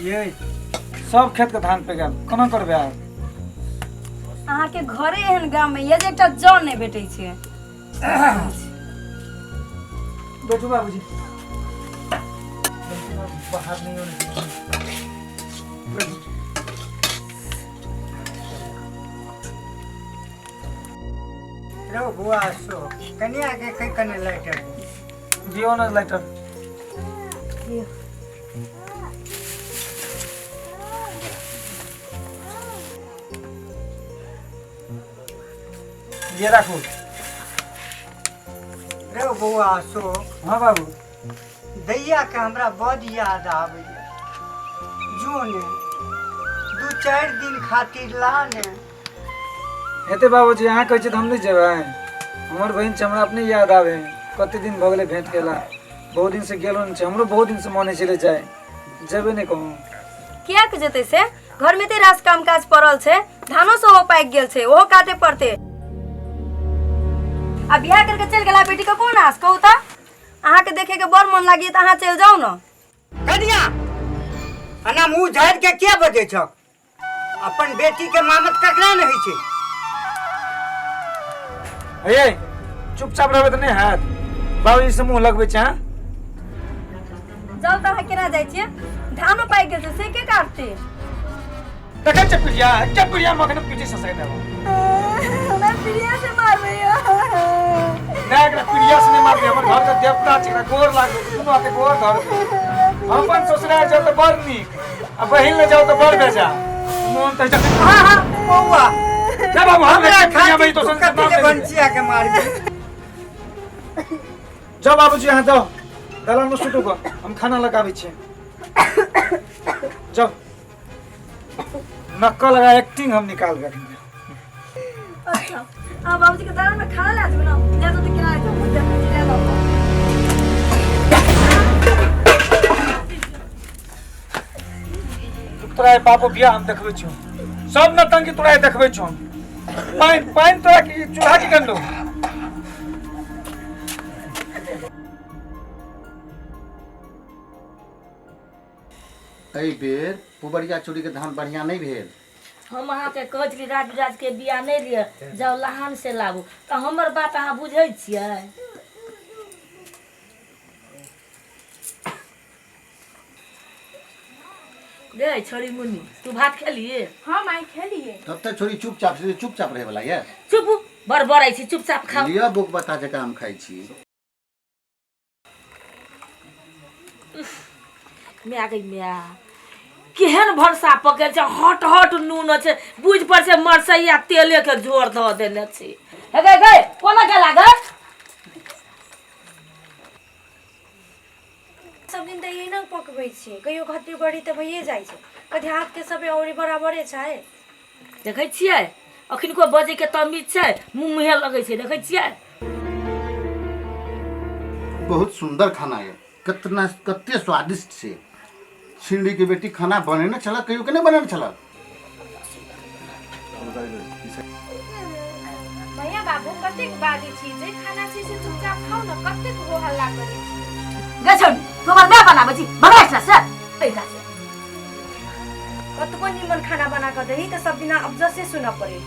ये सब खेत के धान पे गेल, कोना करबै आब? अहाँके घरे एहन गाम में ये जे एकटा जन नहि भेटै छै। बैठू बाबूजी। बाहर नहीं होने। रौ बौआ अशोक, कनिया के कहीं कने लाइटर दियो ना लाइटर। ये राखू। रौ बौआ अशोक। हाँ बाबू। दैया के हमरा बड याद आबैया, जो ने 2-4 दिन खातिर ला ने। हेते बाबूजी, अहाँ कहै छी तऽ हम नहि जेबै? हमर बहिन छै, हमरा अपने याद आबै। कते दिन भऽ गेलै भेंट केला, बहुत दिन से गेलो नहि छै। हमरो बहुत दिन से मन होइ छलै जाय, जेबै नहि कहूँ। कियाक जेतै से? घर में एते रास काम काज पड़ल छै, धानो सेहो पाकि गेल छै, ओहो काटे पड़तै। आ बियाह करके चलि गेला बेटी के कोन आस, कहू तऽ? अहाँके देखे के बड़ मन लागी तऽ अहाँ चलि जाउ ने। कनिया, एना मुँह झाड़ि के किया बजै छौ? अपन बेटी के मामत ककरा नहि होइ छै? हे, चुपचाप रहबै तऽ नहि हैत? बाबूजी से मुँह लगबै छै, हाँ? जाउ तऽ, अहाँ केना जाइ छियै? धानो पाकि गेल छै, से के काटतै? देखै छै पिरिया, एकटा पिरिया मखन पीटी ससाइ देबो। हमरा प्रिया से मारबै? नहि, एकरा पिरिया से नहि मारबै। हमर घर के देवता छै, एकरा गोर लागबै, दुनू हाथे गोर धरबै। हम अपन ससुराल जाउ तऽ बड़ नीक आ बहिन ले जाउ तऽ बड़ बेजा मोन तऽ। हाँ हाँ बौआ। जा बाबू, हम हमरा एकटा पिरिया खातिर में तो तू संसार कथी नाम ले दे। बंचिया के मारबी? जाउ बाबूजी, अहाँ जाउ दलान में सुतू गऽ, हम खाना लगाबै छियै। जाउ, नक्कल लगा एक्टिंग हम निकाल रखेंगे। अच्छा, अहाँ बाबूजी के दलान में खाना ला देबै ने? जा तो केना हेतै, हम देखै छी। ले बाबू। तोरा बापो बियाह हम देखबै छौ, सब नतंकी तोरा देखबै छौ। पानि पानि तोरा की चूल्हा की गंदो। एहि बेर पुबरिया चूड़ीके धान बढ़िआँ नहि भेल। हम अहाँके कहै छली राज बिराजके बिया नहि लिअ, जाउ लहान से लाबू, तऽ हमर बात अहाँ बुझै छियै? गे छोरी मुन्नी, तू भात खेलिए? हाँ माय, खेलिए। तब तऽ छोरी चुपचाप से चुपचाप रहै वाला ये। चुप, बड़ बड़ै छी, चुपचाप खाउ। लिअ, बुक बता जकाँ हम खाइ छी। माय गई माय, केहन भरसा पकड़ छै, हट हट नून छै, बुझ पर छै मरसैया तेले के जोर दऽ देने छै। हे गई गई, कोना गेला गई? सब दिन तऽ एहिना पकबै छियै, कहियो घटी बढ़ी तऽ भइए जाइ छै। कथी हाथके सब औरी बराबरे छै? देखै छियै, अखन को बजै के तमीज छै? मुँह मुँहे लगै छै, देखै छियै? बहुत सुंदर खाना है, कितना कते स्वादिष्ट छै। छिंडी के बेटी खाना बनेने छल, कहियो के नहि बनेने छल। भैया बाबू, कतेक बाजै छी? जे खाना छै से चुपचाप खाउ ने, कतेक हो हल्ला करै छी? गे छौड़ी, तू हमर माय बनाबै छी? भगा एहिठाम से, एहिठाम से। कतबो निमन खाना बना कऽ दही तऽ सब दिना अबजसे सुनऽ पड़ै।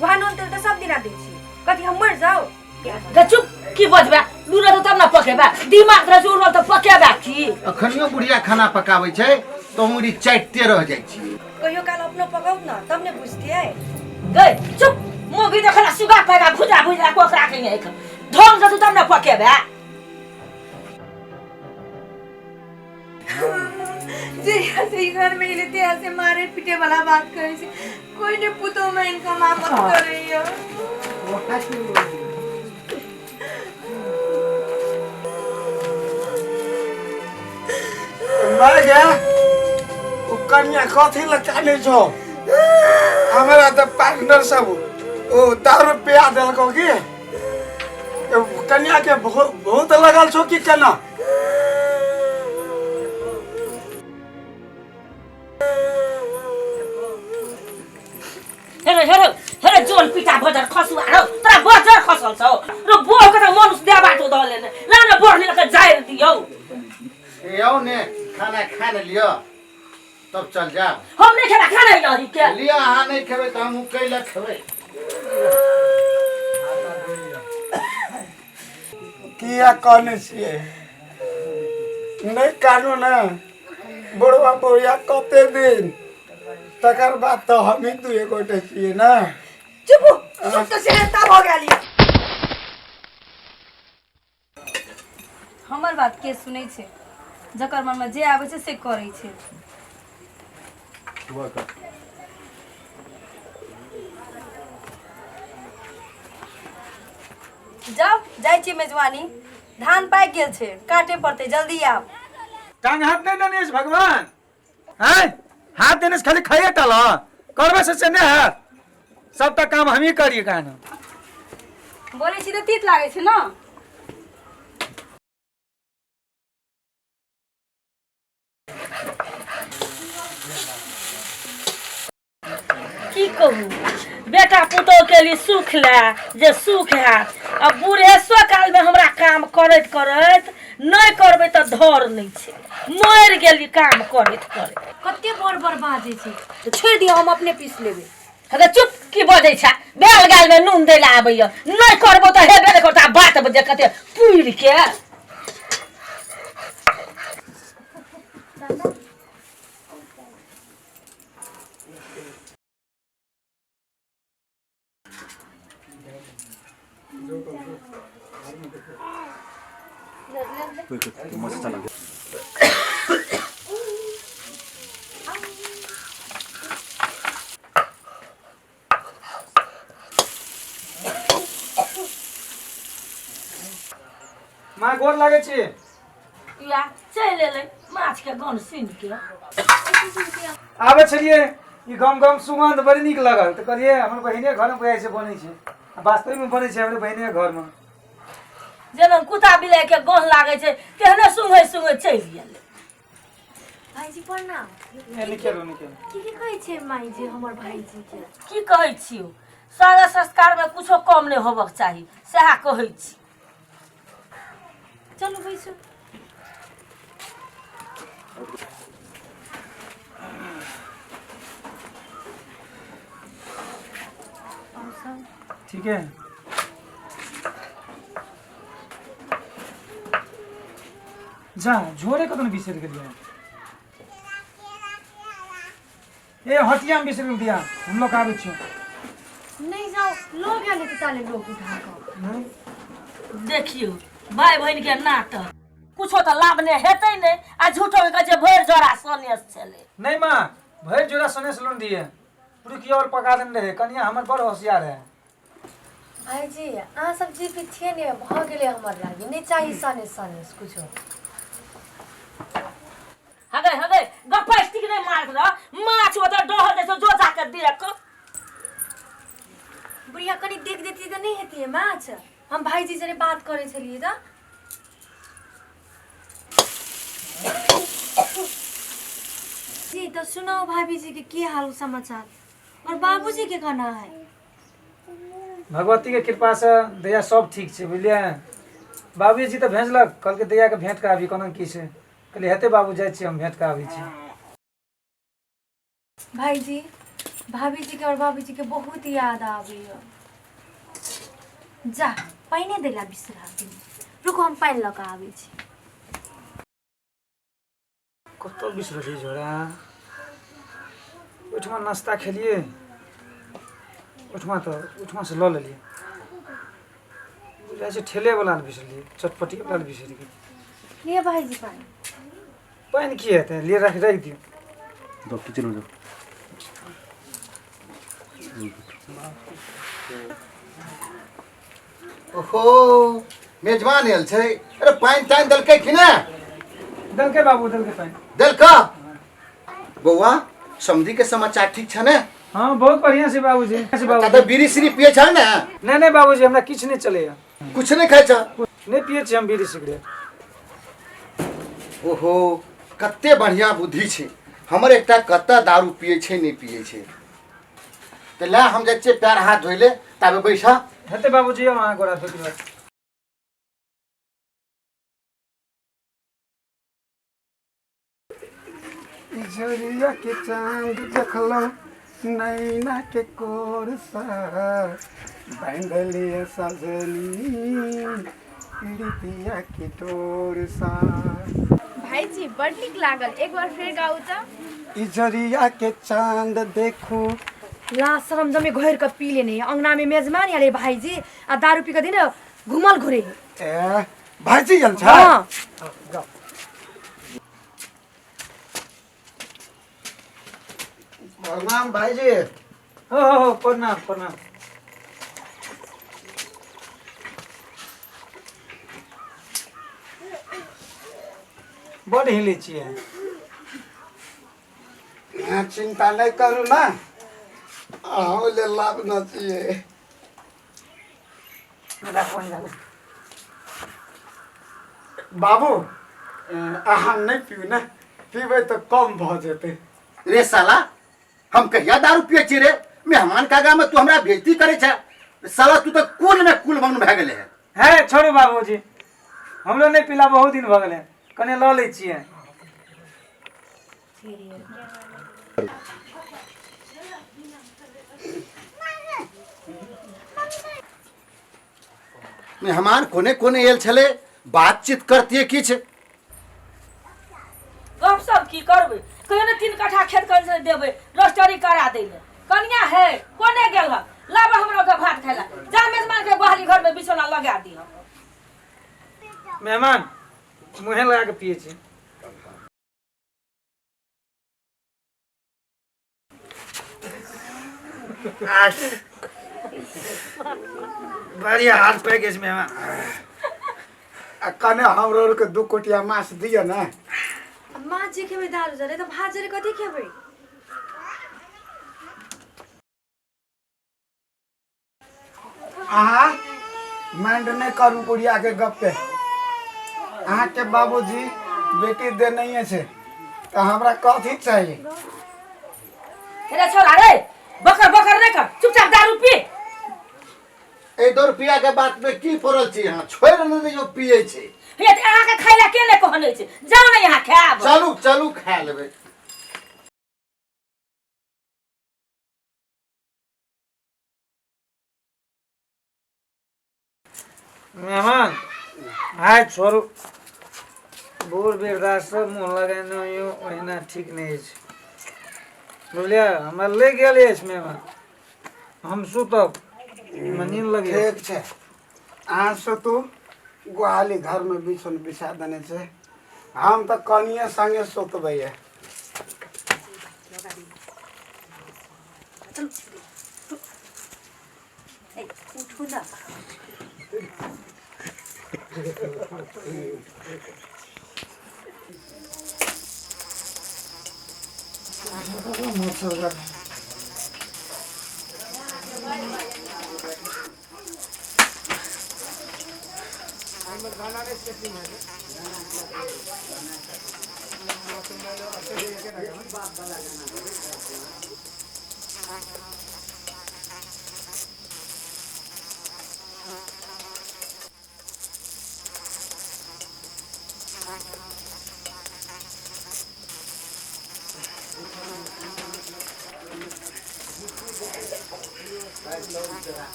वहाँ नून तेल तऽ सब दिना दै छी, कथी हम मरि जाउ? गे चुप, की बजबे? लूर रहतौ तब ने पकेबे, दिमाग रहै छै उड़ल तऽ पकेबे की? अखनियो बुढ़िया खाना पकाबै छै तऽ उंगरी चाटिते रह जाइ छी। कहियो काल अपनो पकाउ ने, तब ने बुझतियै। गे चुप, मोगी देखला सुगा पैगा भुजा भुजा कोकरा के नहीं ढोंग से, तू तब ने पकेबे। जहिया से ई घर में एले तहिया से मारे पीटे वाला बात करे छै, कोई ने पुतो में इनका मामत करैया। मर गया ओ कन्या, कथी लए कानै छौ? हमरा तऽ पार्टनर सब ओ दारू पिया देलकौ की? ए, कन्या के भूत लगल छौ की केना? हेरो हेरो हेरो, जोन पिटा बजर खसुआ रौ, तोरा बजर खसल छौ रो। बोह के त मनुष्य दे बाटो द लेने ला न, बोह ले के जाय दियौ। ए, आउ ने, खाना खा ने लिअ। तब चल जायब। हम नहीं खेबा खाना ही नहीं के। लिअ, अहाँ नहि खेबै तऽ हमहूँ कैला खेबै। किया कहने छियै? नहि कानू ने बुढ़वा बुढ़िया कते दिन, तकर बाद तऽ हमही दुए गोटे छियै ने। चुप, चुप तऽ सेहनता भऽ गेल यऽ। हमर बात के सुनै छै? जकर मनमे जे आबै छै से करै छै। जाउ, जाइ छी मेजबानी, धान पाकि गेल छै, काटे पड़तै, जल्दी आब। टांग हाथ नहीं देने अछि भगवान, हैं हाथ देने से खाली खाइए टा ल करबै से नहि हैत, सबटा काम हमही करिए कहना। बोलै छी तऽ तीत लागै छै ने। की कहू, बेटा पुतोह के लिए सुख लए जे सुख हैत। आ बूढ़ेसो कालमे हमरा काम करैत करैत नहि करबै तऽ धर नहि छै, मरि गेली काम करैत करैत। कते बड़ बड़ बाजै छै, तऽ छोड़ि दियौ, हम अपने पीस लेबै। अरे चुप, की बजै छै? बेल गालमे नून दै लए आबैया, नहि करबो तऽ हेबे नहि करतौ। आ बात बजे कते पुरि के। माँ गोर लागै छी। या चलि एलै माछ के गन सुनि के। आबै छलियै, ई गम गम सुगंध बड़ी नीक लगल तऽ कहलियै हमर बहिने घरमे बुझाइ छै बनै छै, आ वास्तविकमे बनै छै हमरे बहिने घरमे। जेना कुत्ता बिलाइ के गन लागै छै तेहने सुंघै सुंघै चलि गेलै। भाईजी प्रणाम। ए, निके रहू, निके रहू। की की कहै छै माई जी हमर भाईजी के? की कहै छियौ, स्वागत संस्कार में कुछो कम नहि होबक चाही, सएह कहै छी। चलू बैसू। ठीक है, जा झोरे कतऽ ने बिसरि गेलियै। ए हटिया में बिसरि गेल दिया, हम लोग आबै छियौ। नहीं जाओ, लोग आले तऽ ताले लोग उठा कऽ। नहीं देखियौ भाय बहिन के नाटक, कुछो तऽ लाभ नहि हेतै नहि, आ झूठो के कहै छै भरि जोड़ा सनेस छलै। नहीं माँ, भरि जोड़ा सनेस लोन दिए, पुरुकिया और पका देने रहे, कनिया हमर बड़ होशियार है। भाईजी अहाँ सब जे भी छियै ने भऽ गेलै हमर लागी, नहि चाही सनेस सनेस कुछो। हगे हगे गप्पा स्टिक नहि मारत रह, माछ ओतऽ डहल जाइ छौ, जो जाके देख। बुढ़िया कनि देख देती तऽ नहि हेतियै माछ? हम भाईजी जरे बात करै छलियै तऽ। जी तऽ सुनाउ भाभी जी के की हाल समाचार और बाबूजी के केना है? भगवती के कृपा से दैया सब ठीक छै, बुझलियै? बाबूजी तऽ भेजलक, कहलकै दैया के भेंट कराबी, कोना की छै। कहलियै हेतै बाबू, जाइ छी हम भेंट कराबै छी। भाईजी भाभी जी के और बाबूजी के बहुत याद आबैया। जा पानि दैला बिसरा गेली, रुकू हम पानि लऽ कऽ आबै छी। कतऽ बिसरलियै झोरा? ओहिठमा नाश्ता खेलियै, ओहिठमा तऽ ओहिठमासँ लऽ लेलियै। बुझाइ छै ठेलेवला लए बिसरलियै, चटपटिएवला लए बिसरि गेलियै। लिअ भाईजी पानि। पानि की हेतै, लिअ राखि राखि दियौ। जाओ किचन में जाओ। ओहो मेजबान आयल छै। अरे पानि तानि देलकै कि ने? देलकै बाबू, देलकै पानि। देलका? बौआ समधी के समाचार ठीक छै ने? हाँ बहुत बढ़िया छै बाबूजी। छै बाबूजी। तऽ बीड़ी सीड़ी पिए छै ने? नहीं नहीं बाबूजी, हमरा किछु नहि चलैया। कुछ नहीं खाइ छ? नहि पिए छी हम बीड़ी सिगरेट। ओहो कते बढ़िया बुद्धि छै हमर, एकटा कतऽ दारू पिए छै नहि पिए छै। तऽ ले हम जाइ छियै पैर हाथ धोइ ले, ताबे बैठ। हेतै बाबूजी, हम अहाँ गोरा धोइ दिअ। इजोरिया के चांद देखलो नैना के कोर सा बांधलिए सजनी प्रीतिया के डोर सा। भाईजी बड़ नीक लागल, एक बार फेर गाउ त। इजोरिया के चांद देखू। ला शरम जमे घोर के पी लेने अंगना में मेजमान आले भाईजी आ दारू पी के दिन घुमल घुरे। ए भाईजी आयल छ? हाँ। प्रणाम भाईजी। हो हो प्रणाम प्रणाम। बड़ हिले छियै। अहाँ चिंता नहीं करू ना, अहूँ ले लाभ न छियै। बाबू अहाँ नहीं पीबू ना, पीबै तऽ कम भऽ जेतै। रे साला हम कहिया दारू पिए छी रे? मेहमान का गाम में तू हमरा बेइज्जती करे छे साला, तू तो कुल में कुल बन भए गेले है। है छोड़ू बाबूजी, हमरो नहीं पीला बहुत दिन भऽ गेलै, कने लऽ लै छियै। मेहमान कोने कोने आयल छले, बातचीत करतिए किछ। गप सब की करबै, कहियो ने 3 कट्ठा खेत कन से देबै रजिस्ट्री करा दै ले। कनिया है कोने गेल ह, लाबा हमरा के भात खाइला, जा मेजमान के गुहाली घर में बिछौना लगा दिह। मेहमान मुँहे लगा के पिए छी। बढ़िया हाथ पैक अछि मेहमान। आ कने हमरो आरके 2 कोटिया माछ दिअ ने। माछ जे खेबै दारू जरे तऽ भात जरे कथी खेबै? अहाँ माइंड नहीं करू बुढ़िया के गप पे। अहाँके बाबूजी बेटी देने छै तऽ हमरा कथी चाहिए? रे छोरा रे, बकर बकर नहीं कर, चुपचाप दारू पी। ए 2 रुपया के बात में की पड़ल छी अहाँ? छोड़ि ने दियौ पिए छी। हे तऽ अहाँके खाइ ला के ने कहने छै, जाउ ने यहाँ खायब। चलू चलू खा लेबै। मेहमान हाय छोड़ू, बूढ़ वृद्धा सब मुँह लगेने यो ओहिना ठीक नहीं अछि बुझलियै। हमरा ले गेल अछि मेहमान, हम सुतब, हमरा नींद लगे। ठीक छै अहाँ सुतू, गुहाली घर में बिछौन बिछा देने छै, हम तऽ कनिये संगे सुतबै। उठू ना।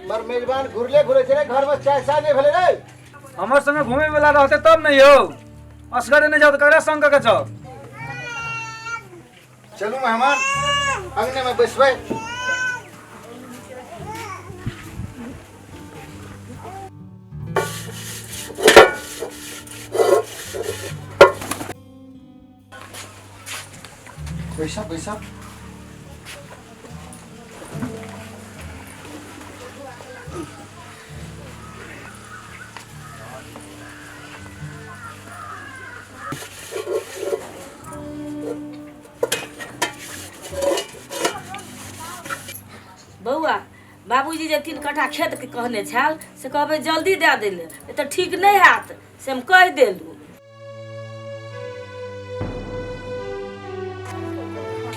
मर मेजबान घुरले घुरे छै रे, घर में चाय साय नहीं भेलै रे। हमर संगे घूमे वाला रहते तब ने यौ, असगरे नहीं जाओ तो ककरा संग कऽ के जाओ। चलू मेहमान अंगने में बैसबै। बैसा बैसा। बौआ बाबूजी जे 3 कट्ठा खेत के कहने छल से कहबै जल्दी दए दै ले, तऽ ठीक नहीं हैत से हम कहि देलू।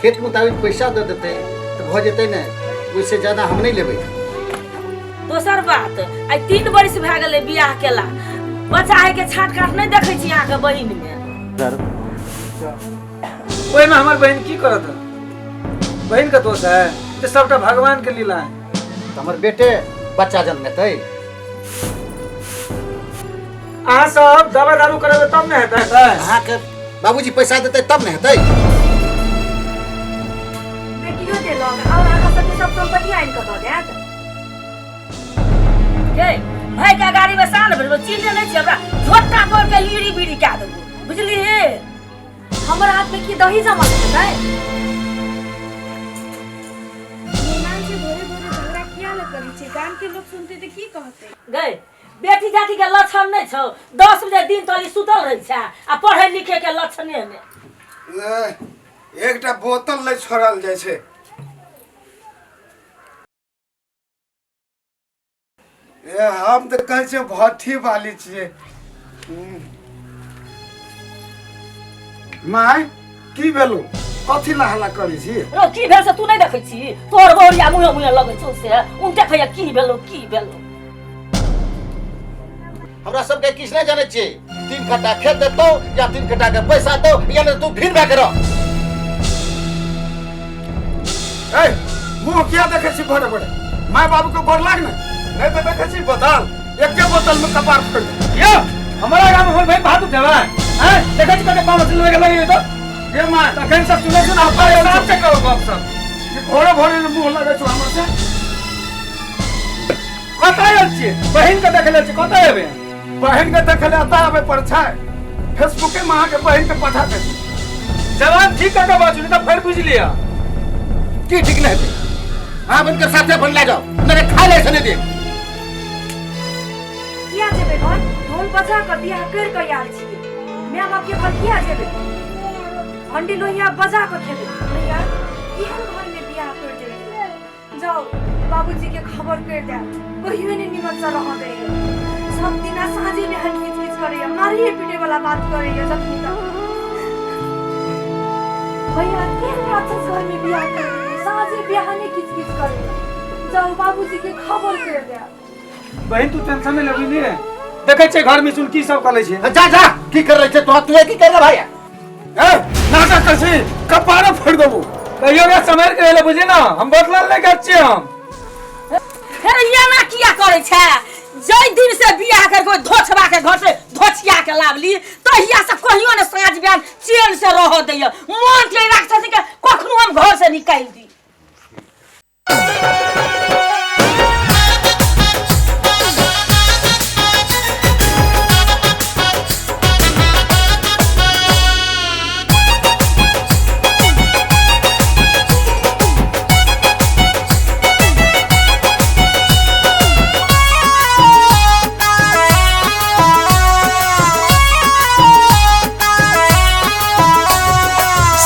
खेत मुताबिक पैसा दऽ देतै तऽ भऽ जेतै ने, ओहिसँ ज्यादा हम नहि लेबै। दोसर बात, आइ 3 बरिस भए गेलै बियाह केला, बच्चा है के छाट काट नहि देखै छी अहाँके बहिन मे। ओहिमे हमर बहिन की करत? बहिन के दोष है तऽ सबटा भगवान के लीला है। तऽ हमर बेटे बच्चा जन्मेतै। अहाँ सब दवा दारू करेबै तब ने हेतै। अहाँके बाबूजी पैसा देतै तब ने हेतै। बेटियो देलक और अहाँ सबके सब सम्पत्ति आनि कऽ दऽ देत। गे भाई के गाड़ी में साल भरबो, चिन्ह नहीं छी हमरा, झोटा पर के लीड़ी बीड़ी कए देबो, बुझली? हमर हाथ में की दही जमल छै? मेहमान से भोरे भोरे झगड़ा किया ल करै छै? गाम के लोग सुनते तऽ की कहते? गई बेटी जाति के लक्षण नहीं छौ, 10 बजे दिन तली सुतल रहै छै आ पढ़े लिखे के लक्षणे ने। एकटा बोतल नहि छोड़ल जाइ छै। ए हम तऽ कहै छियै भट्ठी वाली छियै। माय की भेलौ? कथी ला हल्ला करै छी? रो की भेल से तू नहीं देखै छी? तोहर बहुरिया मुँहे मुँहे लगै छौ से उनटे खैया की भेलौ की भेलौ। हमरा सबके किछु नहि जानै छियै, 3 कट्ठा खेत देतौ या 3 कट्ठा के पैसा दौ या नहि तू भिन भए के रह। ए मुँह किया देखै छी भरे भरे? My बाबू के गोर लाग ने, नहीं तो देखै छी बोतल एके बोतल में कपार फोड़ दे। यो हमारा गाम में हमर भाई भात उठेबा हैं, देखै छी कते पाँव मछली लगे लगे तो ये माय तखन सब सुनै सुन अपन साफ से करो गप सब। ये भोरे भोरे मुँह लगै छौ हमर से। कतऽ आयल छियै? बहिन के देखै ले छियै, कतऽ एबै? बहिन के देखै ले एतऽ आबै पर छै, फेसबुके में अहाँके बहिन के पठा दे। जवान ठीक कऽ के बाजू, नहीं तऽ फेर बुझि लिअ। की ठीक नहि हेतै? अहाँ बहिन के साथे बन लए जाउ, नहि खाय लए नहि देब। किया जेबै घर? ढोल बजा कऽ बियाह करि कऽ आयल छियै, my बाप के घर किया जेबै? हंडी लोहिया बजा कऽ खेबै। भैया केहन घर में बियाह कर देलियै? जाउ बाबूजी के खबर कर देब, कहियो नहि निमन से रहऽ दैया, सब दिना साँझे बिहान खींच खींच करैया, मारिए पीटे वाला बात करैया जखनी तक। भैया केहन राक्षस घर में बियाह कर देलियै, साँझे बिहाने खींच खींच करैया। जाउ बाबूजी के खबर कर देब। बहिन तू टेंशन नहीं लेबी ने, देखै छियै घर में सुन की सब करै छै। जा जा की कर रहल छै तोरा, तू की कर रे भाई? ए नाटक करै छी कपार फोड़ देबो। कहियो रे सम्हारि के रहले बुझली ना, हम बदलल नहि कर छियै हम। हे एना किया करै छै? जै दिन से बियाह करके ओहि धोछबा के घर से धोछिया के लावली तहिया से कहियो ने साँझ बिहान चैन से रहऽ दैया। मन के राक्षस के कखनो हम घर से निकालि दी।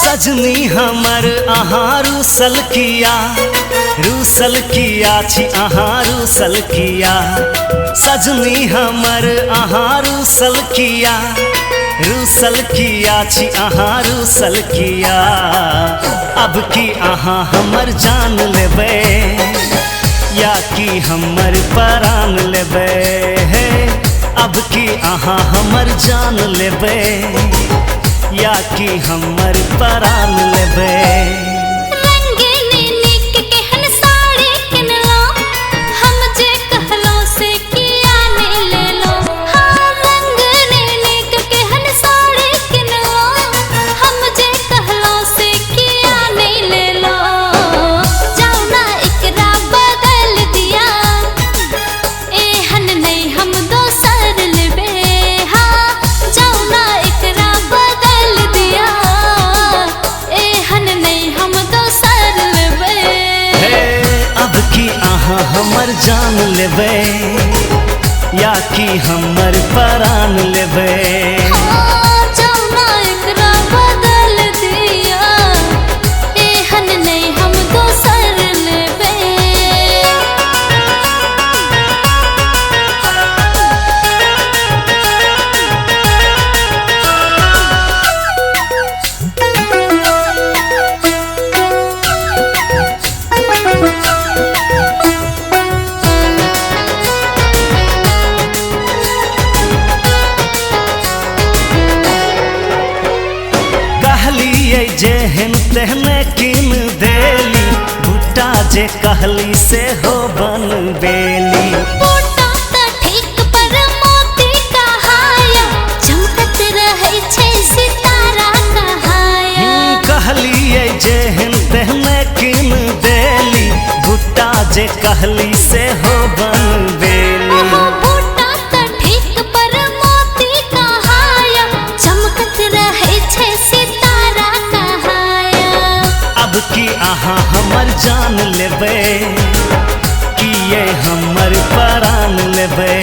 सजनी हमर अहाँ रूसल किया, रूसल किया छी अहाँ रूसल किया। सजनी हमर अहाँ रूसल किया, रूसल किया छी अहाँ रूसल किया। अब की अहाँ हमर जान लेबै या की हमर परान लेबै? हे अब की अहाँ हमर जान लेबै या की हमर परान लेबै? रंगीन नीक केहन साड़ी किनलो, हम जे कहलो से किया ने लेलो। हाँ रंगीन नीक केहन साड़ी किनलो, हम जे कहलो से किया ने लेलो। जाओ ना एकरा बदल दिया, एहन नहीं हम दोसर लेबे। हाँ जाओ ना एकरा बदल दिया, एहन नहीं हम दोसर लेबे। हे अब की अहाँ हमर जान लेबै या की हमर परान लेबै? हाँ जाओ ना एकरा बदल दिया, एहन नहीं हम दोसर लेबे। जे कहली से हो बनबेली। बूटा त ठीक पर मोती कहाया, चमकत रहै छै सितारा कहाया। कहलिए जेहन तेहने किन देली, भुट्टा जे कहली से हो बनबेली। ओहो बूटा त ठीक पर मोती कहाया, चमकत रहै छै सितारा कहाया। अब की अहाँ हमर जान लेबै, कि ये हमर परान लेबै।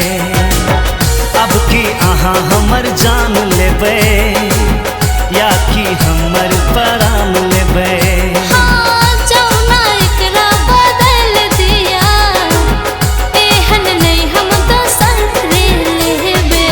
अब की अहाँ हमर जान लेबै, या कि हमर परान लेबै। हाँ जाउ ना एकरा बदल दिया, एहन नहि हम दोसर रे लेबै।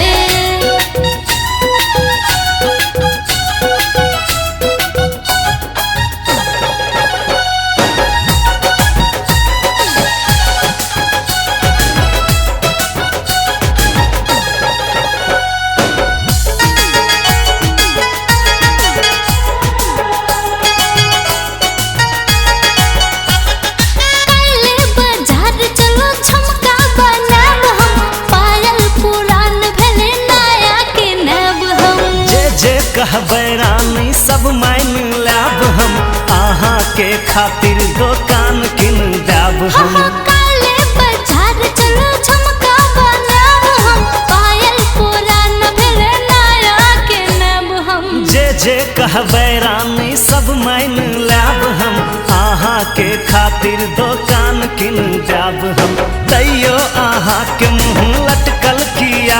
काल्हि बाजार चलो झुमका बनाब हम, पायल पुरान भेलै नया किनब हम। जे जे कहबै रानी सब मान लाब हम, अहाँ के खातिर दोकान किन देब हम। हाँ काल्हि बाजार चलो झुमका बनाब हम, पायल पुरान भेलै नया किनब हम। जे जे कहबै रानी सब मान लाब हम, अहाँ के खातिर दोकान किन देब हम। तैयो अहाँ के मुँह लटकल किया,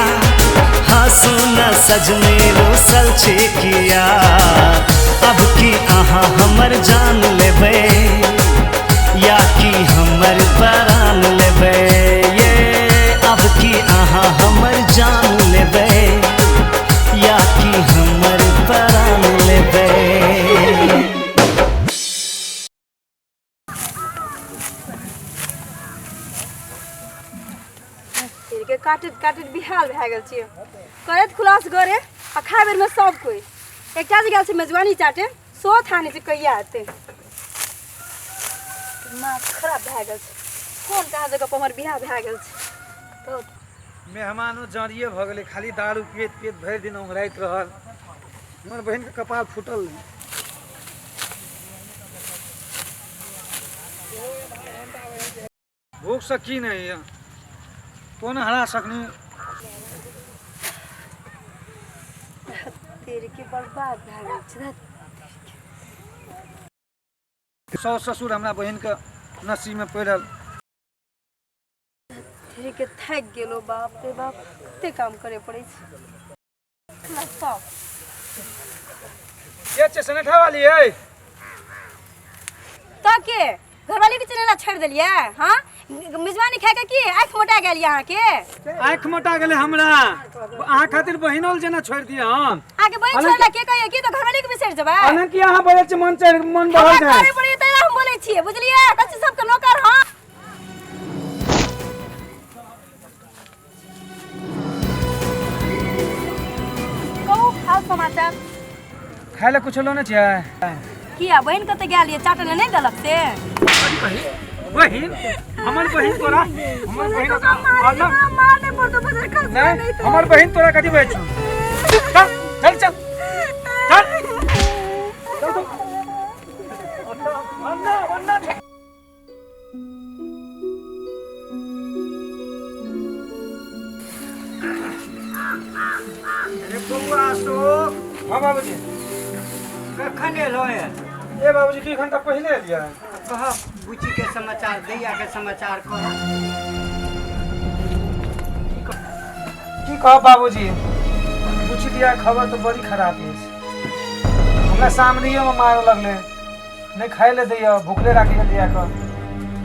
हँसू न सजनी रूसल छी किया। अब की अहाँ हमर जान लेबै, या कि हमर परान लेबै। ये अब की अहाँ हमर जान लेबै, या कि हमर परान लेबै। के काटैत काटैत बिहाल भए गेल छियै, करैत खुलास गरे आ खाय बेरमे सब कोइ। एकटा जे गेल छै मेजबानी चाटे, सो थाने छै कहिया एतै। दिमाग खराब भए गेल छै, कोन कहाँ जगह पर हमर बियाह भए गेल छै। बहुत मेहमानो जरिए भऽ गेलै, खाली दारू पियैत पियैत भरि दिन ओंघराइत रहल। हमर बहिनके कपार फूटल रहै। भूखसँ की नहि होइए, कोन हरा सकनी। तेरे के बर्बाद भए गेल छै। साउस ससुर हमरा बहिनके नसीबमे पड़ल। तेरे के थाकि गेलो, बाप रे बाप कते काम करे पड़ै छै। सब के छै सनेठा वाली है? तऽ के घरवाली के चलेला छोड़ि देलियै? हाँ मेजबानी खाय के की आँखि मोटा गेल यऽ अहाँके? आँखि मोटा गेलै हमरा, अहाँ खातिर बहिनोल जेना छोड़ि दिअ हम। अहाँके बहिन छोड़ला के कहैया की तऽ घरवाली के बिसरि जेबै? हालांकि अहाँ बजै छी मन चढ़ि मन बढ़ल हमरा जाय। करे पड़ैया तैं हम बोलै छियै, बुझलियै? कथी सबके नौकर हम। कहू हाल समाचार। खाय लए कुछो लेने छियै? किया बहिन कतऽ गेल ये, चाटल नहि देलक से? बहिन हमर बहिन तोरा, हमर बहिन मारने पड़तो बजर खस नहीं, हमर बहिन तोरा कथी बजै छौ? चल चल चल चल चल तू। अन्ना अन्ना अरे बौआ अशोक। हाँ बाबूजी। कखन एलहो है? ए बाबूजी 2 घंटा पहिले एलियै। कह बुच्ची के समाचार, दैया के समाचार कह। की कहब बाबूजी, बुच्ची दिया खबर तो बड़ी खराब है। हमरा सामनेमे मारऽ लगलै, नहि खाय लए दैया, भूखले राखि गेल कऽ।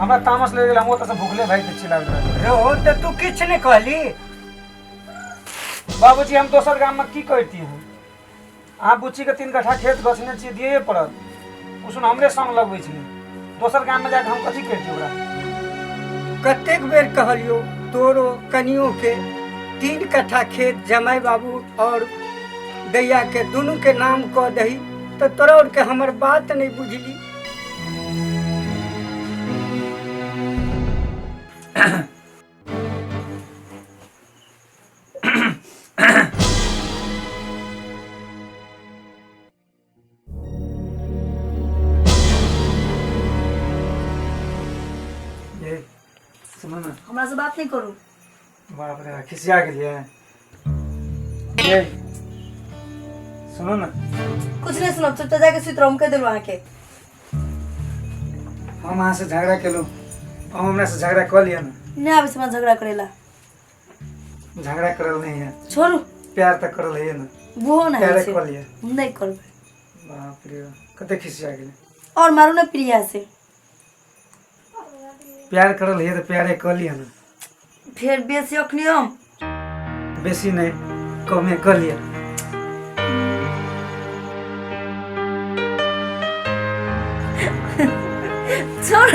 हमरा तामस लागि गेल, हम ओतऽसँ भूखले भागि चलि आबि रहल। रहो तऽ तू किछु नहि कहली? बाबूजी हम दोसर गाममे की करिती हम? अहाँ बुच्चीके 3 कट्ठा खेत गछने छियै, दिए पड़त। ओ सुन हमरे संग लगबै छलै, दोसर गाममे जाकऽ हम कथी करिती ओकरा? कतेक बेर कहलियो तोरो कनियो के 3 कट्ठा खेत जमाई बाबू और दैया के दोनों के नाम कह दही, तो तोरा और के हमर बात नहीं बुझली। सुनू ने। हमरा से बात नहीं करू। बाप रे, खिसिया गेलियै। ये सुनू ने। कुछ नहीं सुनब, चुपचाप जाके सुति रहू, हम कहि देलहुँ अहाँके। हम अहाँ से झगड़ा केलहुँ, अहाँ हमरा से झगड़ा कऽ लिअ ने। नहि आबै छै हमरा झगड़ा करेला। झगड़ा करल नहीं है। छोड़ू। प्यार तऽ करल है ने। बुहो नहि प्यारे होइ छै। कऽ लिअ। नहि करबै। बाप रे, कते खिसिया गेलै। और मारू ने प्रिया से। प्यार करल है तऽ प्यारे कऽ लिअ ने। फेर बेसी अखनी हम बेसी नहीं, कमे कऽ लिअ। छोड़।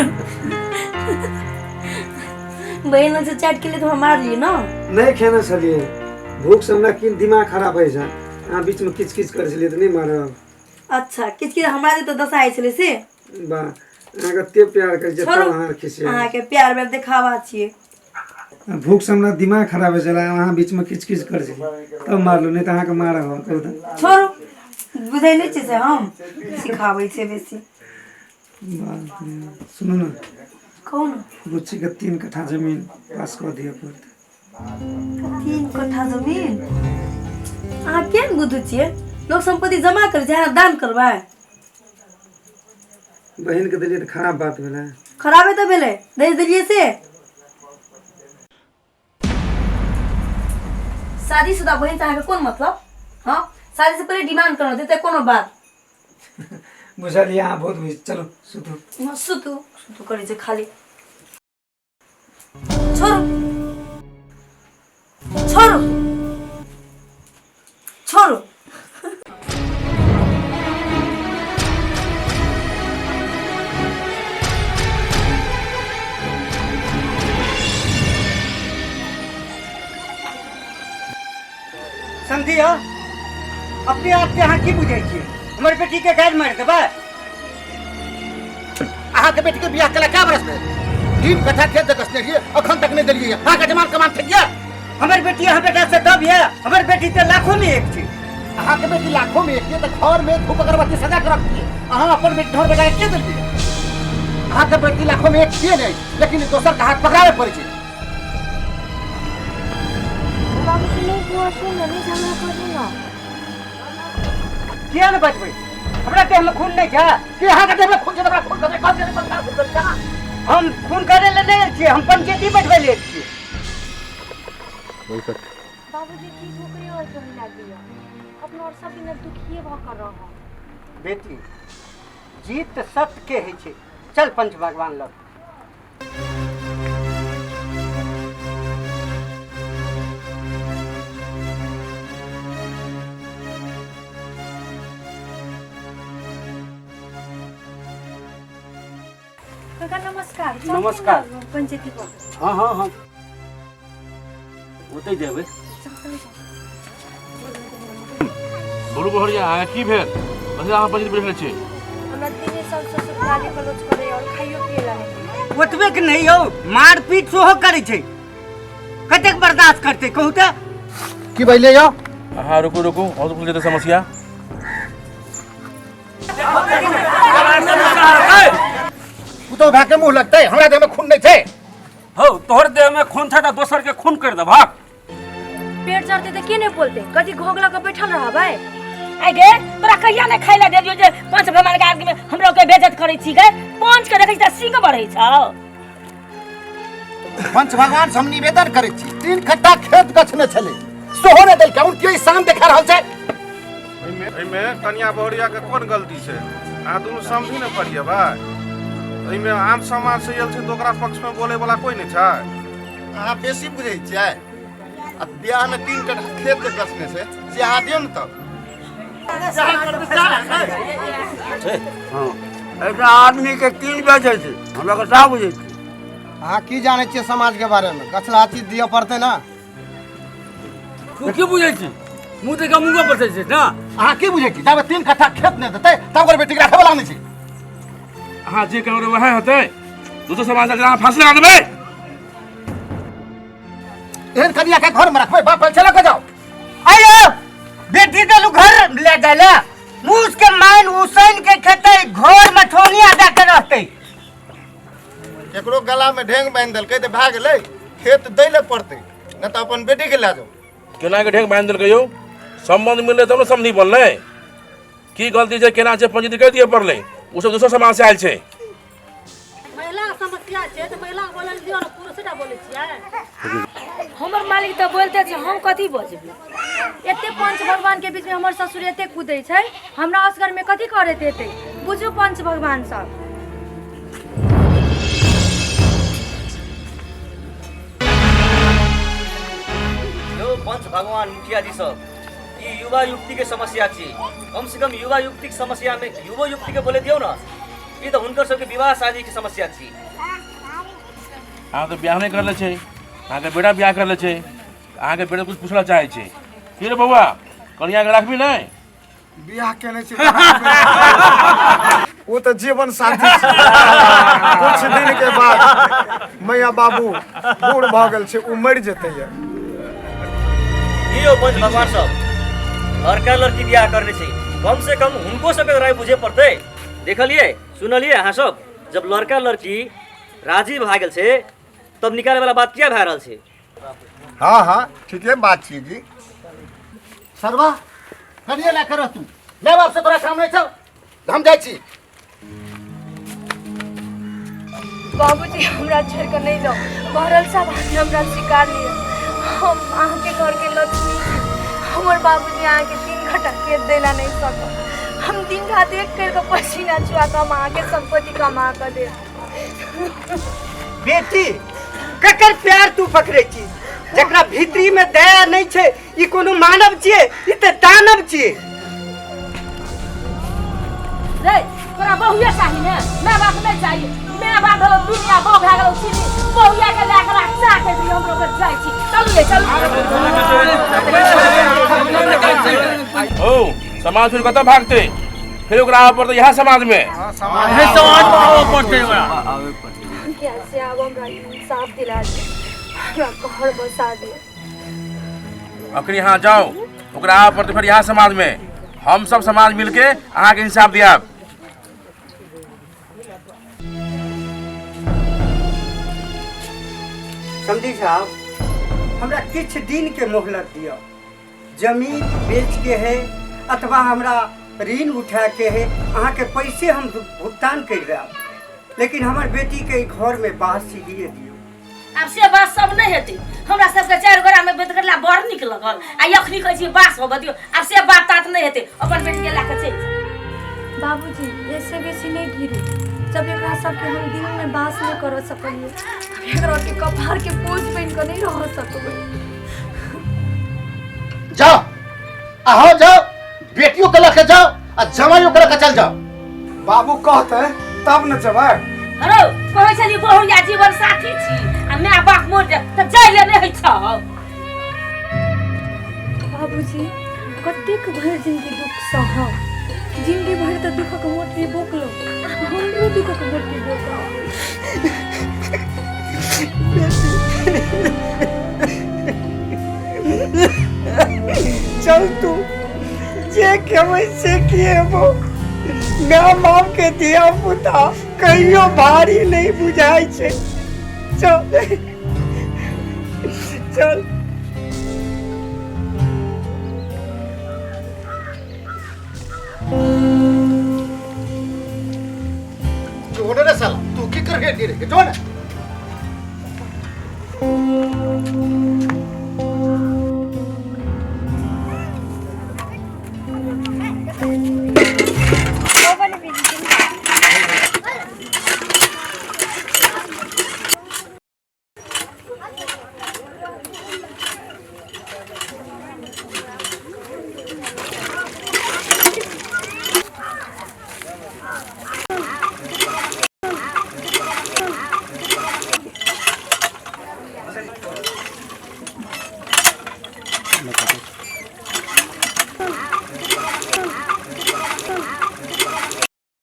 बहन से चैट के लिए तो हम मार लिए ना। नहीं खेने छलियै, भूख से हमरा की दिमाग खराब होइ छै। अहाँ बीच में किच किच करै छलियै तऽ नहीं मारब। अच्छा, किच किच हमरा जे तऽ दशा आइ छलै से। बा, अहाँके एते प्यार करै छियै छोड़ू। तब अहाँ खिसिया। अहाँके प्यार में देखावा छियै। भूख से हमरा दिमाग खराब होइ छलै, अहाँ बीच में किच किच करै छलियै तब मारलहुँ, नहीं तऽ अहाँके मारब हम। कहू तऽ। छोड़ू, बुझै नहि छियै से हम सिखाबै छियै बेसी। बाप रे, सुनू ने। कहू ने। बुच्ची के 3 कट्ठा जमीन पास कऽ दिअ पड़तै। 3 कट्ठा जमीन? अहाँ केहन बुद्धू छियै? लोक संपत्ति जमा करै छै, अहाँ दान करबै? बहिन के देलियै तऽ खराब बात भेलै। खराबे तऽ भेलै, दहेज देलियै से। शादीशुदा बहिन से अहाँके कोन मतलब? हाँ, शादी से पहिले डिमांड करना देते कोनो बात। बुझलियै, अहाँ बहुत बुझ। चलू सुतू। हाँ, सुतू सुतू करै छै खाली। छोड़ू छोड़ू छोड़ू। समझियो, अपने आप के अहाँ की बुझै छियै? हमर बेटी के गारि मारि देबै? अहाँके बेटी के बियाह केला कै बरस भेल? 3 कट्ठा खेत गछने रहियै, अखन तक नहि देलियै। अहाँके जमान कमान ठीक यऽ? हमर बेटी अहाँ बेटा से दब यऽ? हमर बेटी तऽ लाखों में एक छै। अहाँके बेटी लाखों में एक यऽ तऽ घर में धूप अगरबत्ती सजा के रखतियै। अहाँ अपन बेटी घर बेटा के के देलियै? अहाँके बेटी लाखों में एक छियै नहि, लेकिन दोसर के हाथ पकड़ाबे पड़ै छै। बाबूजी नहीं बुआ सुन नहीं झगड़ा करू ना। किया ने बजबै? हमरा देह में खून नहीं छै। कि अहाँके देह में खून छै? हमरा खून करै कहलियै नहि, पंचायत खून करै। हम खून करे ले नहीं आयल छियै, हम पंचायती बैठबै ले आयल छियै। बाबूजी चीज ओकरे और के मिला दिया, अपना और सब दिन दुखिए भऽ कऽ रहब। बेटी, जीत सत्य के होइ छै। चल पंच भगवान लग। काका नमस्कार। नमस्कार। पंचायती पर। हाँ हाँ हाँ, ओतै जेबै। बोलू बहरिया, अहाँ की भेल? बस अहाँ पंचायत बैठल छी। हमरा तीने साल ससुर गाली गलौज करे और खाइयो पिए ला नहीं। ओतबे के नहीं यौ, मारपीट सेहो करै छै। कतेक बर्दाश्त करतै कहू तऽ? की भेलै यौ? अहाँ रुकू रुकू, और खुल जेतै समस्या। पुतोह भाई के मुँह लगतै, हमरा देह में खून नहीं छै। हौ, तोहर देह में खून छै तऽ दोसर के खून कर देबहक। पेट जरते तऽ के नहीं बोलते? कथी घोघला के बैठल रहबै? आइ गे, तोरा कहिया नहि खाइ लए देलियौ जे पंच भगवान के आदमी हमरा के बेइज्जत करै छी गे? पंच के देखै छी तऽ सिंह बढ़ै छौ। पंच भगवान से हम निवेदन करै छी, 3 कट्ठा खेत गछने छलै, सेहो नहि देलकै। उनके शान देखा रहल छै। एहिमे कनिया बहुरिया के कोन गलती छै? अहाँ दुनू समझी ने पड़िएबै। एहिमे आम समाज से आयल छै तऽ ओकरा पक्ष में बोले वाला कोई नहीं छै। अहाँ बेसी बुझै छियै। आ बियाह में 3 कट्ठा खेत के गछने छै से अहाँ दियौ ने तब। हाँ, एकटा आदमी के 3 बेचै छै, हमरा के साफ बुझै छै। अहाँ की जानै छियै समाज के बारे में? गछला चीज दिअ पड़तै ना। तू की बुझै छी? मुँह देखा मुँह पर छै ना। अहाँ की बुझै छी? जाबे 3 कट्ठा खेत नहि देतै तब ओकर बेटी के राखै वाला नहि छै। अहाँ जे कहबै वएह हेतै। दोसर समाज से अहाँ फांसी लगा देबै। एहन कनिया के घर में रखबै? बाप पैसा लऽ के जाओ। आयो बेटी देलू घर ले जाय ले, मूस के माइन उसैन के खेतै, घर में ठोनी अदा के रहतै। केकरो गला में ढेंग बांधि देलकै तऽ भए गेलै। खेत दै लए पड़तै, नहि तऽ अपन बेटी के लए जाउ। केना के ढेंग बांधि देलकै यौ? संबंध मिललै तब ने समधी बनलै। की गलती छै केना छै पंजीकृत कर दिए पड़लै। ओ सब दोसर समाज से आयल छै। महिला समस्या छै तऽ महिला बोलल दियौ ने, पुरुषे बोलै छियै। हमर मालिक तऽ बोलते छै, हम कथी बजबै? एते पंच भगवान के बीच में हमर ससुर एते कूदै छै, हमरा असगर में कथी करैत हेतै? बुझू पंच भगवान सब। यौ पंच भगवान मुखिया जी सब, ई युवा युवती के समस्या छी। कम से कम युवा युवती के समस्या में युवो युवती के बोले दियौ ना, ई तऽ हुनकर सबके विवाह शादी के समस्या छी। अहाँ तऽ बियाह नहि करले छै, अहाँके बेटा बियाह करले छै, अहाँके बेटा कुछ पूछना चाहै छै। की रे बौआ, कनिया के राखबी नहि? बियाह केने छी ओ तऽ जीवन साथी छै। कुछ दिन के बाद मैया बाबू बूढ़ भऽ गेल छै, ओ मरि जेतै। की यौ पंच भगवान सब, लड़का लड़की बियाह करने छै, कम से कम हुनको सबके राय बुझे पड़तै। देखलियै सुनलियै अहाँ सब, जब लड़का लड़की राजी भए गेल छै तब निकाले वाला बात किया भए रहल छै? हाँ हाँ ठीके बात छी जी। सरवा कनिए लए कर तू, माय बाप से तोरा काम नहीं छौ, हम जाइ छी। बाबूजी हमरा छोड़ के नहीं जाओ, भरल साहब अहाँके हमरा स्वीकार लिअ, हम अहाँके घर के लक्ष्मी छी। हमर बाबूजी अहाँके 3 घंटा खेत दैला नहीं सकब, हम दिन रात एक कर के पसीना चुआ के हम अहाँके संपत्ति कमा के देब। बेटी ककर प्यार तू पकड़े छी? जकरा भीतरी में दया नहीं छै, ई कोनो मानव छियै? ई तऽ दानव छियै। रे तोरा बहुए चाही ने, माय बाप नहीं चाहिए। माय बाप भेलो दुनिया, बहु भए गेलो चीनी। बहुआ के लए कऽ चाह के दियौ, हमरो के जाइ छी। चलू रे चलू। ओ समाज फिर कतऽ भागतै? फिर ओकरा आबऽ पड़तै इएह समाज में। समाज में आबऽ पड़तै ओकरा। कैसे आब हमरा इंसाफ दिला दे, हमरा घर बसा दे। अखनी यहाँ जाओ, ओकरा आबऽ पड़तै फिर इएह समाज में। हम सब समाज मिलके अहाँके इंसाफ दियाब। समझी साहब, हमरा किछु दिन के मोहलत दिअ। जमीन बेच के है अथवा हमरा ऋण उठा के है, अहाँके पैसे हम भुगतान कर देब, लेकिन हमर बेटी के घर में बास सीधिए दियौ। आब से बात सब नहीं हेतै। हमरा सबके 4 गोरा में बेत करला बड़ नीक लगल, आ अखनी कहै छी बास होबऽ दियौ। आब से बात तात नहीं हेतै, अपन बेटी के लए कऽ चलि जाउ। बाबूजी ऐसे बेसी नहीं धीरू, जब एकरा सबके हम दिल में बास नहीं कर सकलियै, एकरा के कपार के बोझ बनि कऽ नहीं रह सकबै। जाओ आहो जाओ, बेटियों के लके जाओ आ जमाइयों के लके चल जाओ। बाबू कहते तब न जबै। हरो कहै छली बहुरिया जीवन साथी छी आ my बाप मर जाय तऽ जाय ले नहि होइ छौ। बाबूजी कतेक भरि जिंदगी दुख सहब, जिंदगी भरि तऽ दुखक मोटरी बोकलो, हमरो दुखक मोटरी बोकल। चल तू जे कहबै से किएबो। माय बाप के धिया पुता कहियो भारी नहीं बुझाइ छै। चल चल। जो रे साला तू की कर के रे, जो ना।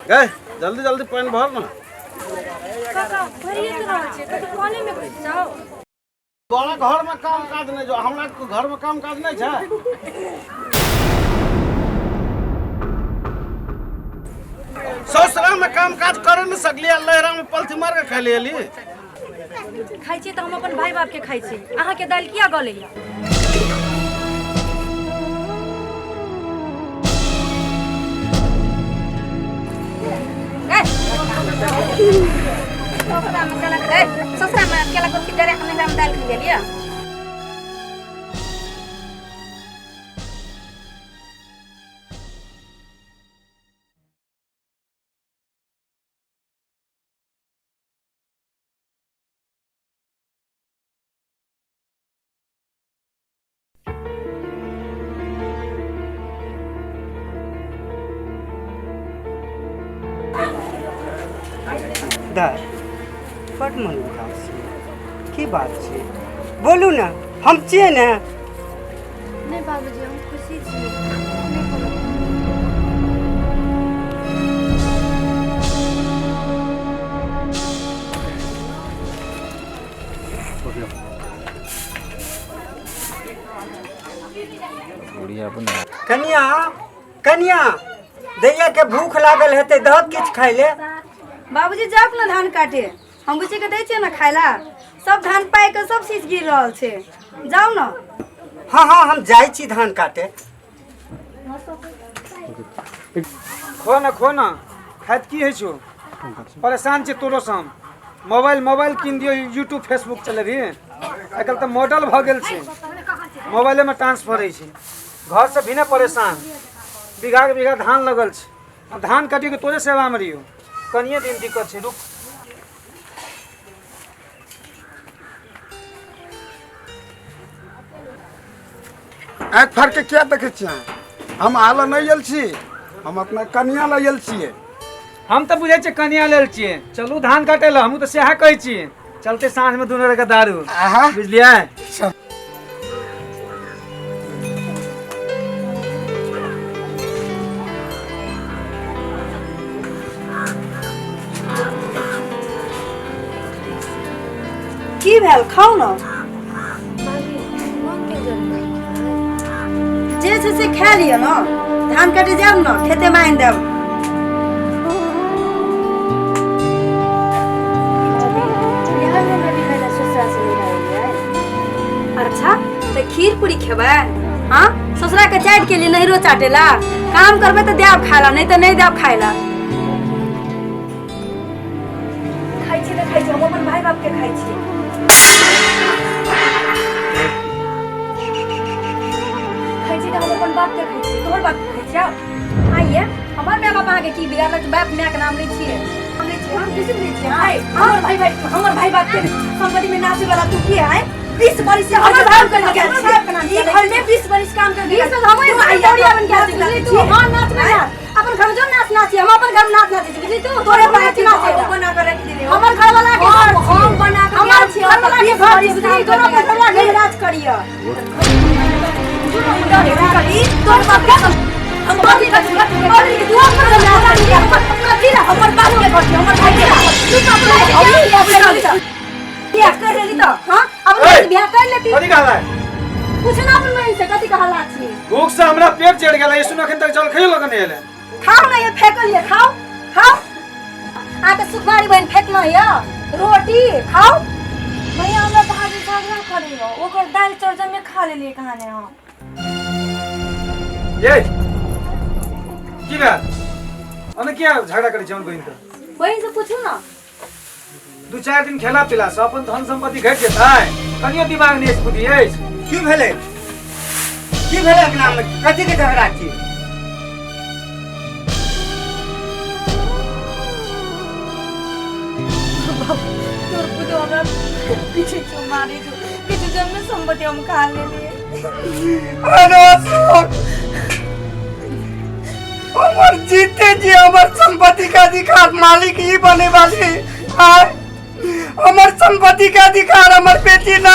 गए जल्दी जल्दी पानी भर ना। काका भरिए तो रहल छै, कतौ कॉले में घुसि जाओ। तोरा घर में काम काज नहीं जो, हमरा घर में काम काज नहीं छै। ससुरा में काम काज करे नहीं सकली आ लहरा में पलथी मार के खा लेली। खाइ छी तऽ हम अपन भाई बाप के खाइ छी, अहाँ के दालि किया गलैया? ससुरा में केला ससुरा में केला कथी डरे के नैहरा में दालि खा गेलियै। दाय बड मन उदास छै, की बात छै? बोलू ने, हम छियै ने। नहि बाबूजी, हम खुशी छी। नहि कोनो। कनिया कनिया दैया के भूख लागल हेतै, दहक किछु खाइ ले। बाबूजी जाउ ने धान काटे, हम बुच्ची के दै छियै ने खाय ला। सब धान पाकि के सब चीज गिर रहल छै, जाउ ने। हाँ हाँ हम जाइ छी धान काटे। खो ना खो ना, खाइत की होइ छौ? परेशान छी तोरो से हम। मोबाइल मोबाइल कीन दियौ, यूट्यूब फेसबुक चलेबही। आइ काल्हि तऽ मॉडल भऽ गेल छै, मोबाइले में ट्रांसफर होइ छै। घर से भी ने परेशान, बीघा के बीघा धान लगल छै, आब धान काटियो के तोरे सेवा में रहियो। कनिये दिन दिक्कत छै, रुक। आँखि फाड़ के किया देखै छियै? हम आला नहि आयल छी, हम अपना कनिया लऽ आयल छियै। हम तऽ बुझै छियै कनिया लेल छियै। चलू धान काटे लए, हमहूँ तऽ सएह कहै छियै। चलते साँझ में दुनू के दारू, बुझलियै? की भेल? खाउ ने। जे छै से खा लिअ ने, धान काटे जायब ने, खेते में आनि देब। अच्छा तऽ खीर पूरी खेबै? हाँ, ससुरा के चाटि के लिए नैहरो चाटेला। काम करबै तऽ देब खाय ला, नहीं तऽ नहीं देब खाय ला। खाइ छी तऽ खाइ छी, हम अपन भाई बाप के खाइ छी। खाइ छी तऽ हम अपन बाप के खाइ छी, तोहर बाप के खाइ छी। आइए हमर my बाप अहाँके की बिगाड़लक? बाप my के नाम लै छियै, हम लै छियै, हम किसी लै छियै। आइ हमर भाई भाई हमर भाई बाप के संपत्ति में नाचे वाला तू की है? 20 बरिस से हमर भाई कर गेल छी, ई घर में 20 बरिस काम कर गेल। 20 हम दौड़िया बन के बुझली तू? हां नाचबै ना, अपन घर जो नाच नाची, हम अपन घर में नाच नाचै छी, बुझली तू? तोरे नाच नाचे बना के रख देले, हमर घर वाला के घर हम बना के हमर घर वाला के घर बुझली? तोरा अपन घर वाला के राज करिय। तोर बाप के हम बाप के के तू अपन कथी ला? हमर बाप के घर हमर भाई के तू तो अपन बियाह कर लेली तो। हां अब बियाह कर लेती। कथी कहला? कुछ ना अपन बहिन से कथी कहला छी? भूख से हमरा पेट चढ़ गेल, ये सुन अखन तक जल खइयो लगन एले। खाओ ना, ये फेकल ये खाओ खाओ। आ के सुखमारी बहिन फेकलो ये रोटी खाओ। भैया हमरा भाभी झगड़ा करियो, ओकर दालि चौरजन में खा लेलिए कहाने हम। ये की भेल? अने किया झगड़ा करै छी हमर बहिन के? बहिन से पूछू ना। 2-4 दिन खेला पीला से अपन धन संपत्ति घटि जेतै, कनियो दिमाग नहि अछि, बुद्धि अछि। की भेलै? की भेलै अपना में? कथी के झगड़ा छी? तोर पुतो हमरा पीछे छौ मारै छौ, किछु जन्म संपत्ति हम खा लेलिए। अरे अशोक, हमर जीते जी हमर संपत्ति के अधिकार मालिक ही बने वाली आय। हमर संपत्ति के अधिकार हमर बेटी ना।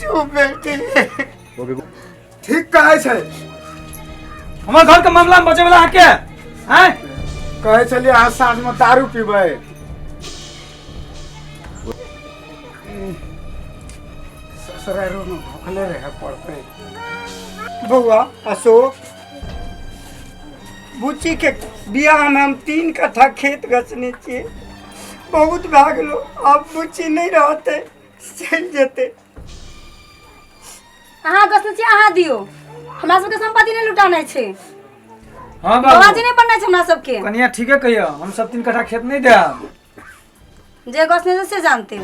चुप बेटी। ठीक कहै छै। हमर घर के मामला में बचे वाला अहाँ के हैं? कहै छलियै अहाँ साँझ में दारू पीबै। ससुरारो में भूखले रहे पड़तै। बौआ अशोक, बुच्ची के बियाह में हम 3 कट्ठा खेत गछने छियै, बहुत भए गेलो। आब बुच्ची नहीं रहते, चलि जेतै। अहाँ गछने छियै, अहाँ दियौ। हमरा सबके संपत्ति नहीं लुटाना छै। हाँ बाबू, बाबाजी नहीं बनना छै हमरा सबके। कनिया ठीके कहियो, हम सब 3 कट्ठा खेत नहीं देब। जे गछने छै से जानते।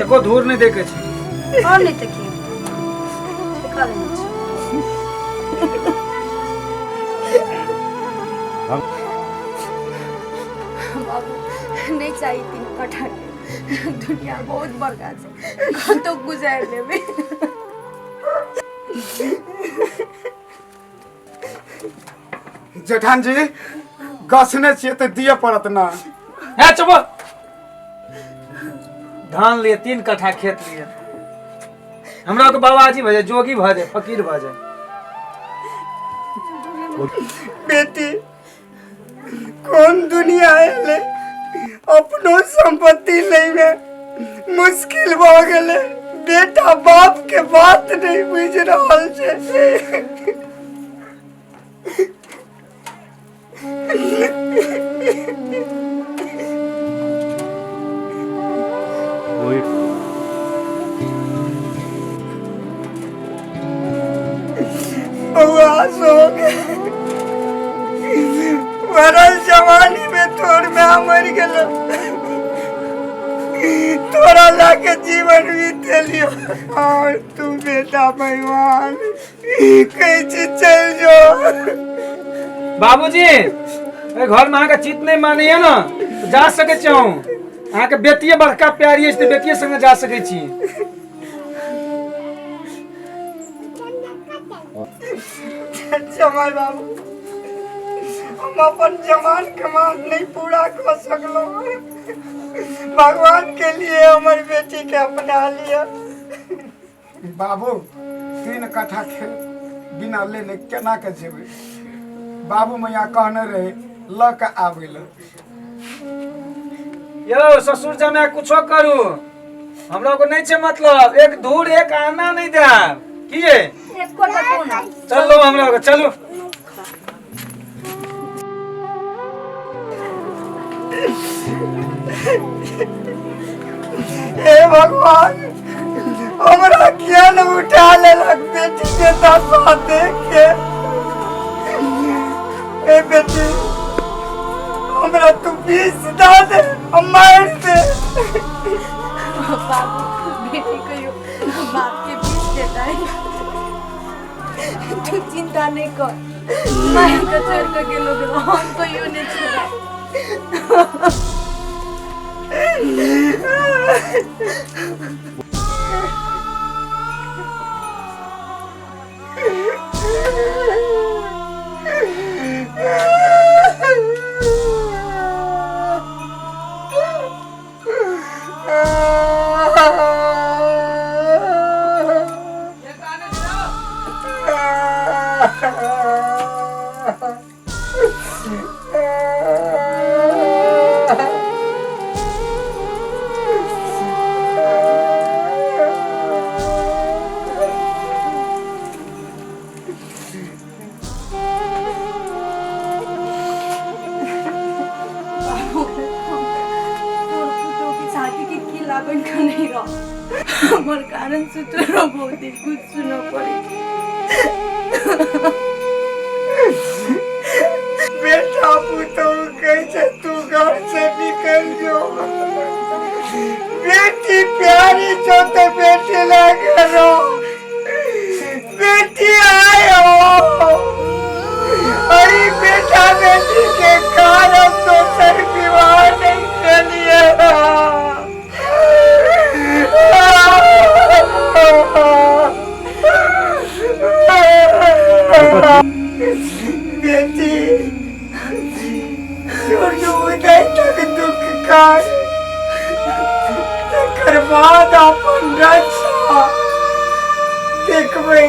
एको धूर नहीं देखे छै। और नहीं देखिए, देखा लेने छै। बाबू नहीं चाहिए 3 कट्ठा के, दुनिया बहुत बड़का छै, कतौ गुजारि लेबै। जेठान जी गछने छियै तऽ दिअ पड़त ना। हे चुप, धान लिए 3 कट्ठा खेत लिए, हमरा के बाबाजी भऽ जाए, जोगी भऽ जाए, फकीर भऽ जाए। बेटी कौन दुनिया एलै, अपनो संपत्ति लैमे मुश्किल भऽ गेलै। बेटा बाप के बात नहीं बुझि रहल छै। बउआ अशोक, भरल जवानी में तोर माय मरि गेलो, तोरा लाके जीवन बीतेलियो, और तू बेटा बेईमान कहै छी चलि जो। बाबूजी ए घर में अहाँके चित नहीं मानैया ना तो जा सकै छी अहूँ। अहाँके बेटिए बड़का प्यारी अछि तऽ बेटिए संगे जा सकै छी। जमाई बाबू, हम अपन जमान के मांग नहीं पूरा कर सकलहुँ। भगवान के लिए हमर बेटी के अपना लिया। बाबू 3 कट्ठा खेत बिना लेने केना के जेबै? बाबू मैया कहने रहे लऽ के आबै लए। यौ ससुर जमाय कुछो करू, हमरा को नहीं छै मतलब, एक धूर एक आना नहीं देब की ये? एको टको ना। चलो हमरा को चलो। हे भगवान, हमरा किया न उठा लेलक बेटी के दशा देख के। ए बेटी, हमरा तू विष दऽ दे, हम मारि दे। बाबू बेटी कहियो बाप के विष देता है, तू चिंता नहीं कर। माय के छोड़ के गेलो हम कहियो नहीं छोड़ा। हमर कारण से तोरा बहुत कुछ सुनऽ पड़े। बेटा पुतोह कहै छै तू घर से निकल जो, बेटी प्यारी छौ तो बेटी लगे रहो, बेटी आयो। अरे बेटा बेटी के कारण दोसर विवाह नहीं कलिए। बेटी सूर्य उदय तक दुख काट, तकर बाद अपन रक्षा देखबै।